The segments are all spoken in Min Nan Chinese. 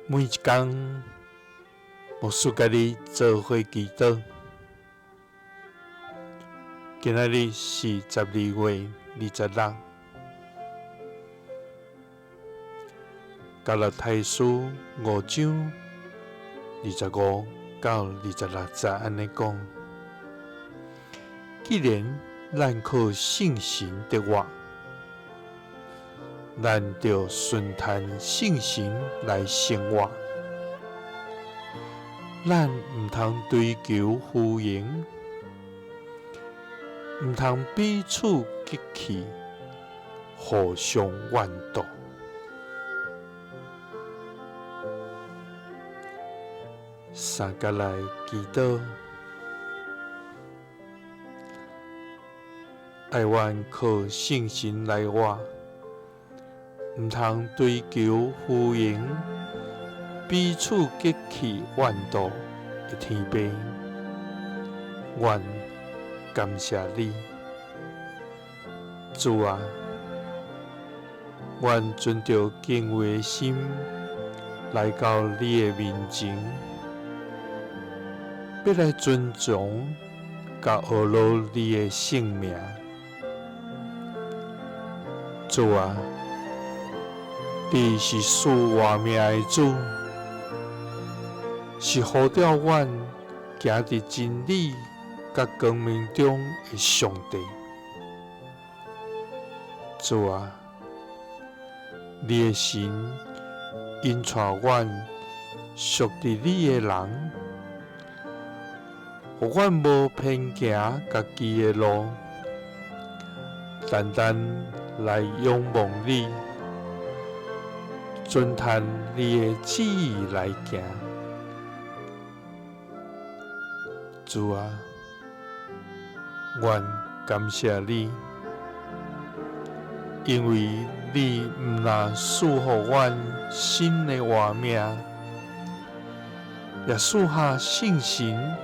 每一工，牧師佮你做伙祈禱。今仔日是12月26，加拉太書5章25到26節按呢講：既然咱靠聖神得活，咱著順趁聖神來生活。咱毋通追求虛榮，毋通彼此激氣，互相怨妒。三佮來祈禱，愛阮靠聖神來活，毋通追求虛榮，彼此激氣怨妒的天父，阮感謝你，主啊，阮存著敬畏的心來到你的面前，欲來尊崇佮呵咾你的聖名。主啊，你是賜活命的主，是呼召阮行佇真理佮光明中的上帝。主啊，你的神引帶阮屬佇你的人，予阮無偏行家己的路，單單來仰望你，遵趁你的旨意來行。主啊，阮感謝你，因為你毋但賜予阮新的活命，也賜下聖神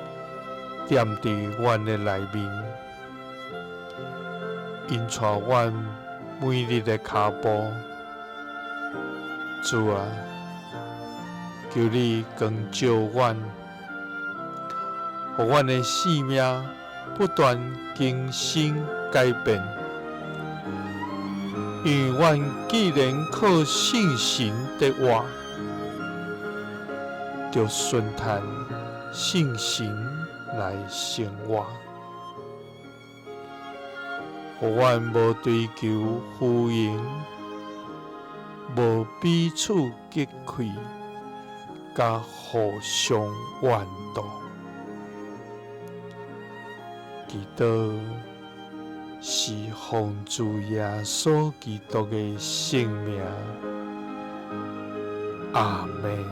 踮佇阮的內面，引帶阮每日的跤步。主啊，求你光照阮，予阮的生命不斷更新改變。因為阮既然靠聖神得活，就順趁聖神來生活，予阮無追求虛榮，無彼此激氣，佮互相怨妒。祈禱是奉主耶穌基督的聖名，阿們。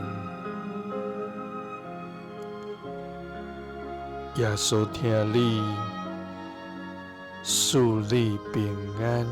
耶穌疼你，賜你平安。